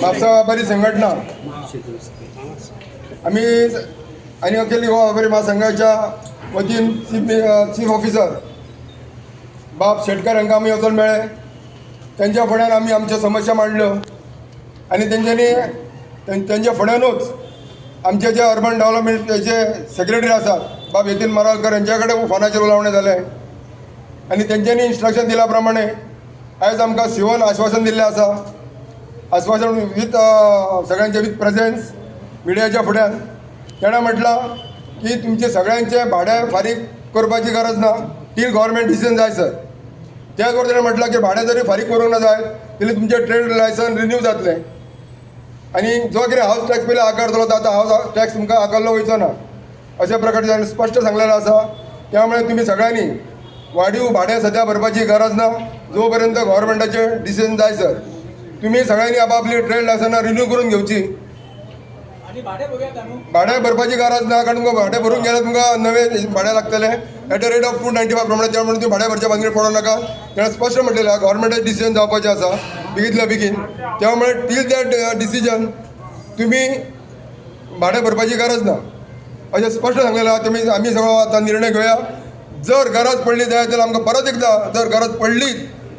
म्हापसा व्यापारी संघटना आमी आनी अखिल गोवा व्यापारी महासंघाच्या वतीन चीफ चीफ ऑफिसर बाब शेटकर हांकां आमी वचोन मेळ्ळे. तेंच्या फुड्यान आमी आमच्यो समस्या मांडल्यो आनी तेंच्यांनी तेंच्या फुड्यानूच आमचे जे अर्बन डेव्हलपमेंटचे सेक्रेटरी आसात बाब यतीन मारालकर हेंच्या कडेन फोनाचेर उलोवणें जालें आनी तेंच्यांनी इन्स्ट्रक्शन दिल्या प्रमाणे आयज आमकां सीओन आश्वासन दिल्लें आसा. आश्वासन विथ सगळ्यांचे विथ प्रेझेन्स मिडियाच्या फुड्यान तेणें म्हटलां की तुमचें सगळ्यांचें भाडें फारीक करपाची गरज ना टील गव्हर्मेंट डिसिजन जाय सर. त्याच बरोबर तेणें म्हटलां की भाडें जरी फारीक करूंक ना जाय जाल्यार तुमचें ट्रेड लायसन रिन्यू जातलें आनी जो कितें हावस टॅक्स पयलीं आकारतलो तो आतां हावस टॅक्स तुमकां आकारलो वयचो ना, अशा प्रकारे ताणें स्पश्ट सांगलेलें आसा. त्यामुळे तुमी सगळ्यांनी वाडीव भाडें सद्या भरपाची गरज ना जो पर्यंत गव्हर्मेंटाचें डिसिजन जाय सर. तुमी सगळ्यांनी आपापली ट्रेड लायसनां रिन्यू करून घेवची. भाडें भरपाची गरज ना, कारण तुमकां भाडें भरून गेल्यार तुमकां नवें भाडें लागतलें at a rate of 295 प्रमाणे. त्या म्हणून तुमी भाडें भरच्या भानगडीत पडों नाका. तेणें स्पश्ट म्हटलेलें आहा, गव्हर्मेंटाचें डिसिजन जावपाचें आसा बेगींतल्या बेगीन. त्यामुळे टील that decision तुमी भाडें भरपाची गरज ना अशें स्पश्ट सांगलेलें आहा. तुमी आमी सगळो आतां निर्णय घेवया. जर गरज पडली जायत जाल्यार आमकां परत एकदां, जर गरज पडलीच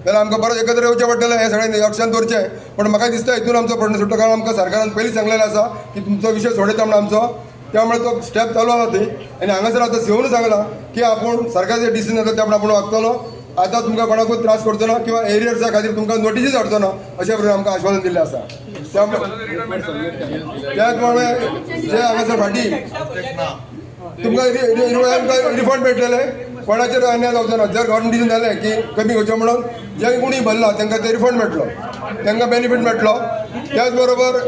जाल्यार आमकां परत एकत्र येवचें पडटलें, हें सगळ्यांनी लक्षांत दवरचें. पण म्हाका दिसता हितून आमचो प्रश्न सुट्टा, कारण आमकां सरकारान पयलींच सांगलेलें आसा की तुमचो विशय सोडयता म्हण आमचो. त्यामुळे तो स्टेप चालू आसा ती. आनी हांगासर आतां सीओनूय सांगलां की आपूण सरकारचे डिसिजन जाता त्या आपूण वागतलो, आतां तुमकां कोणाकूच त्रास करचो ना किंवा एरियर्सा खातीर तुमकां नोटीसूच हाडचो ना, अशें प्रकारे आमकां आश्वासन दिल्लें आसा. त्यामुळे त्याच प्रमाणे जे हांगासर फाटीं तुमकां रिफंड मेळटले, कोणाचेर अन्याय जावचो ना. जर गव्हर्मेंट डिसिजन जालें की कमी घेवचें म्हणून, जे कोणी भरला तांकां ते रिफंड मेळटलो, तांकां बेनिफीट मेळटलो. त्याच बरोबर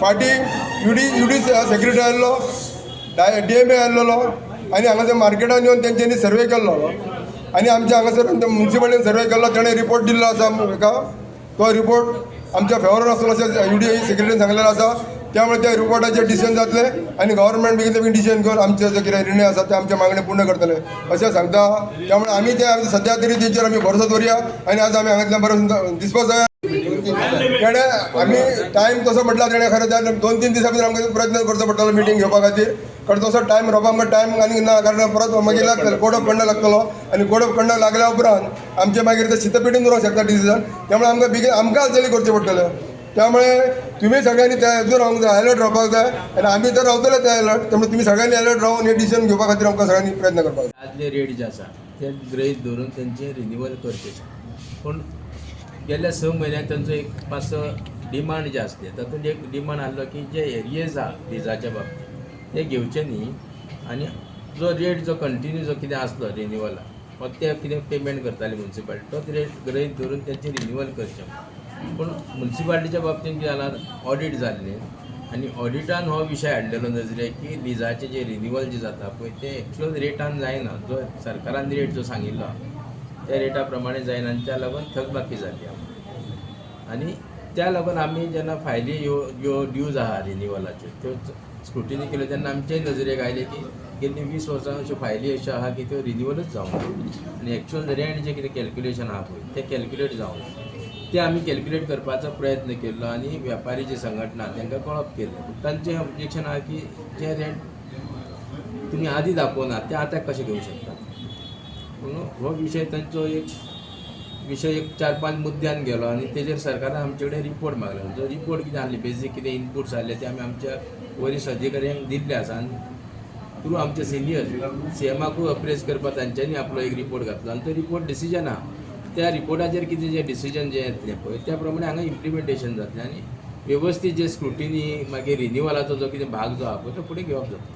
फाटीं युडी सेक्रेटरी आयल्लो, डीएमए आयल्लो आनी हांगासर मार्केटान येवन तेंच्यांनी सर्वे केल्लो आनी आमच्या हांगासर मुन्सिपालिटीन सर्वे केल्लो. तेणें रिपोर्ट दिल्लो आसा हाका. तो रिपोर्ट आमच्या फेवरान आसतलो अशें युडी सेक्रेटरीन सांगलेलें आसा. त्यामुळे त्या रिपोर्टाचेर डिसिजन जातलें आनी गव्हर्मेंट बेगीन बेगीन डिसिजन घेवन आमचें जे कितें निर्णय आसा ते आमच्या मागणी पूर्ण करतले अशें सांगता. त्यामुळे आमी ते सद्या तरी तेंचेर आमी भरोसो दवरया आनी आज आमी हांगांतल्यान बरो डिस्पोज जावया. तेणें आमी टायम तसो म्हटला तेणें खरें जाल्यार 2-3 दिसां भितर आमकां प्रयत्न करचो पडटलो मिटींग घेवपा खातीर, कारण तसो टायम रोवपा आमकां टायम आनी ना, कारण परत मागीर लागतलो कोड ऑफ कंडक्ट लागतलो आनी कोड ऑफ कंडक्ट लागल्या उपरांत आमचे मागीर ते शितपेटीन दवरूंक शकता डिसिजन. त्यामुळे आमकां बेगीन आमकां हालचाली करच्यो पडटल्यो. त्यामुळे तुम्ही सगळ्यांनी त्या हितून रावंक जाय, अलर्ट रावपाक जाय आनी आमी तर रावतले ते अलर्ट. त्यामुळे तुमी सगळ्यांनी अलर्ट रावन हे डिसिजन घेवपा खातीर आमकां सगळ्यांनी प्रयत्न करपाक जाय. आदले रेट जे आसा ते गृहीत धरून तेंचे रिन्युअल करचें. पूण गेल्या 6 म्हयन्याक तांचो एक मातसो डिमांड जे आसले तातूंत एक डिमांड आहलो की जे एरियज आहा लिजाच्या बाबतींत ते घेवचे न्ही आनी जो रेट जो कंटिन्यू जो कितें आसलो रिन्युअलाक वा ते कितें पेमेंट करताले मुन्सिपालिटी तोच रेट गृहीत धरून तेंचें रिन्युअल करचें. पूण मुन्सिपालिटीच्या बाबतींत कितें जालां, ऑडीट जाल्लें आनी ऑडिटान हो विशय हाडलेलो नजरेक की लिजाचें जें रिन्युअल जें जाता पळय तें एक्चुअल रेटान जायना, जो सरकारान रेट जो सांगिल्लो आहा त्या रेटा प्रमाणे जायना आनी त्या लागून थकबाकी जाली आमकां. आनी त्या लागून आमी जेन्ना फायली ह्यो ज्यो ड्यूज आहा रिन्युअलाच्यो त्यो स्क्रुटिनी केल्यो तेन्ना आमचे नजरेक आयलें की गेल्लीं 20 वर्सां अश्यो फायली अश्यो आहा की त्यो रिन्युअलूच जावंक ना आनी एक्चुअल रेंट जें कितें कॅल्क्युलेशन आहा पळय तें कॅल्क्युलेट जावंक ना. तें आमी कॅल्क्युलेट करपाचो प्रयत्न केल्लो आनी व्यापारी जी संघटना तांकां कळप केल्लें. पूण तांचें ऑब्जेक्शन आहा की जें रेंट तुमी आदी दाखोवना तें आतां कशें घेवंक शकतात. पूण हो विशय तांचो एक विशय एक 4-5 मुद्द्यान गेलो आनी तेजेर सरकारान आमचे कडेन रिपोर्ट मागलो. जो रिपोर्ट कितें आहले, बेजीक कितें इनपुट्स आहले ते आमी आमच्या वरिश्ठ अधिकाऱ्यांक दिल्ले आसा आनी थ्रू आमचे सिनियर सीएमाकूय अप्रेस करपाक तांच्यांनी आपलो एक रिपोर्ट घातलो आनी तो रिपोर्ट डिसिजन आहा. त्या रिपोर्टाचेर कितें जें डिसिजन जें येतलें पळय त्या प्रमाणे हांगा इम्प्लिमेंटेशन जातलें आनी वेवस्थीत जे स्क्रुटिनी मागीर रिन्युअलाचो जो कितें भाग जो आहा पळय तो फुडें घेवप जाता.